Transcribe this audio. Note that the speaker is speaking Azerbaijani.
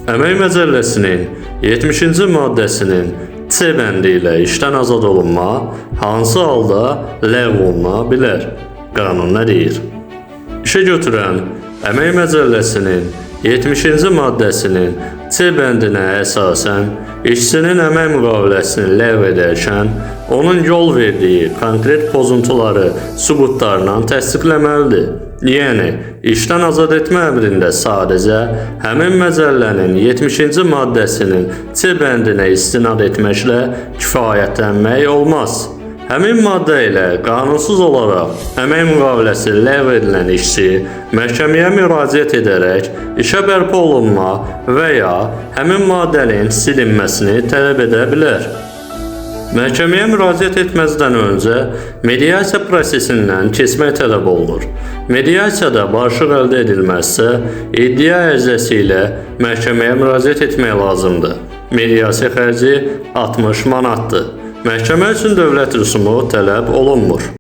Əmək Məcəlləsinin 70-ci maddəsinin C bəndi ilə işdən azad olunma hansı halda ləğv oluna bilər? Qanun nə deyir? İşə götürən Əmək Məcəlləsinin 70-ci maddəsinin C bəndinə əsasən işçinin əmək müqaviləsini ləğv edərkən onun yol verdiyi konkret pozuntuları sübutlarla təsdiqləməlidir. Yəni, işdən azad etmə əmrində sadəcə həmin məcəllənin 70-ci maddəsinin C bəndinə istinad etməklə kifayətlənmək olmaz. Həmin maddə ilə qanunsuz olaraq əmək müqaviləsi ləğv edilən işçi məhkəməyə müraciət edərək işə bərpa olunma və ya həmin maddənin silinməsini tələb edə bilər. Məhkəməyə müraciət etməzdən öncə mediasiya prosesindən keçmək tələb olunur. Mediasiyada barışıq əldə edilməzsə, iddia ərizəsi ilə məhkəməyə müraciət etmək lazımdır. Mediasiya xərci 60 manatdır. Məhkəmə üçün dövlət rüsumu tələb olunmur.